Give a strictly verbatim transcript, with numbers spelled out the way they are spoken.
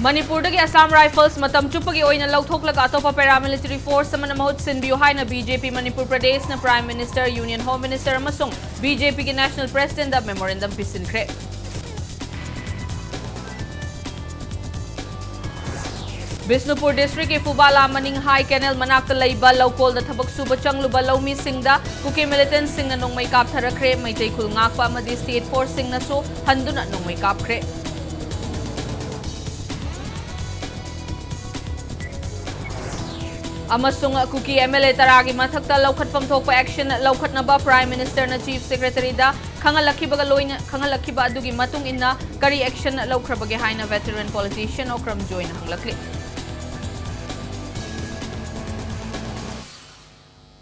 ꯃꯅꯤꯄꯨꯔꯗꯒꯤ Assam Rifles ꯃꯇꯝ ꯆꯨꯞꯄꯒꯤ ꯑꯣꯏꯅ ꯂꯧꯊꯣꯛꯂꯒ ꯑꯇꯣꯞꯄ paramilitary force ꯑꯃꯅ ꯃꯍꯨꯠ ꯁꯤꯟꯕꯤꯌꯨ ꯍꯥꯏꯅ B J P Manipur ꯄ꯭ꯔꯗꯦꯁꯅ Prime Minister, Union Home Minister ꯑꯃꯁꯨꯡ B J Pꯒꯤ National Presidentꯗ memorandum ꯄꯤꯁꯤꯟꯈ꯭ꯔꯦ꯫ Bishnupur districtꯀꯤ ꯐꯨꯕꯥꯂꯥ ꯃꯅꯤꯡ High Canal ꯃꯅꯥꯛꯇ ꯂꯩꯕ ꯂꯧꯀꯣꯜꯗ ꯊꯕꯛ ꯁꯨꯕ ꯆꯪꯂꯨꯕ ꯂꯧꯃꯤꯁꯤꯡꯗ ꯀꯨꯀꯤ militantꯁꯤꯡꯅ ꯅꯣꯡꯃꯩ ꯀꯥꯞꯊꯔꯛꯈ꯭ꯔꯦ꯫ ꯃꯩꯇꯩ ꯈꯨꯜ ꯉꯥꯛꯄ ꯑꯃꯗꯤ state forceꯁꯤꯡꯅꯁꯨ ꯍꯟꯗꯨꯅ ꯅꯣꯡꯃꯩ ꯀꯥꯞꯈ꯭ꯔꯦ꯫ ꯑꯃꯁꯨꯡ ꯀꯨꯀꯤ M L A ꯇꯔꯥꯒꯤ ꯃꯊꯛꯇ ꯂꯧꯈꯠꯐꯝ ꯊꯣꯛꯄ action ꯂꯧꯈꯠꯅꯕ Prime Ministerꯅ Chief Secretaryꯗ ꯈꯪꯍꯜꯂꯛꯈꯤꯕꯒ ꯂꯣꯏꯅ, ꯈꯪꯍꯜꯂꯛꯈꯤꯕ ꯑꯗꯨꯒꯤ ꯃꯇꯨꯡ ꯏꯟꯅ ꯀꯔꯤ action ꯂꯧꯈ꯭ꯔꯕꯒꯦ ꯍꯥꯏꯅ veteran politician ꯑꯣꯀ꯭ꯔꯝ ꯖꯣꯏꯅ ꯍꯪꯂꯛꯂꯤ꯫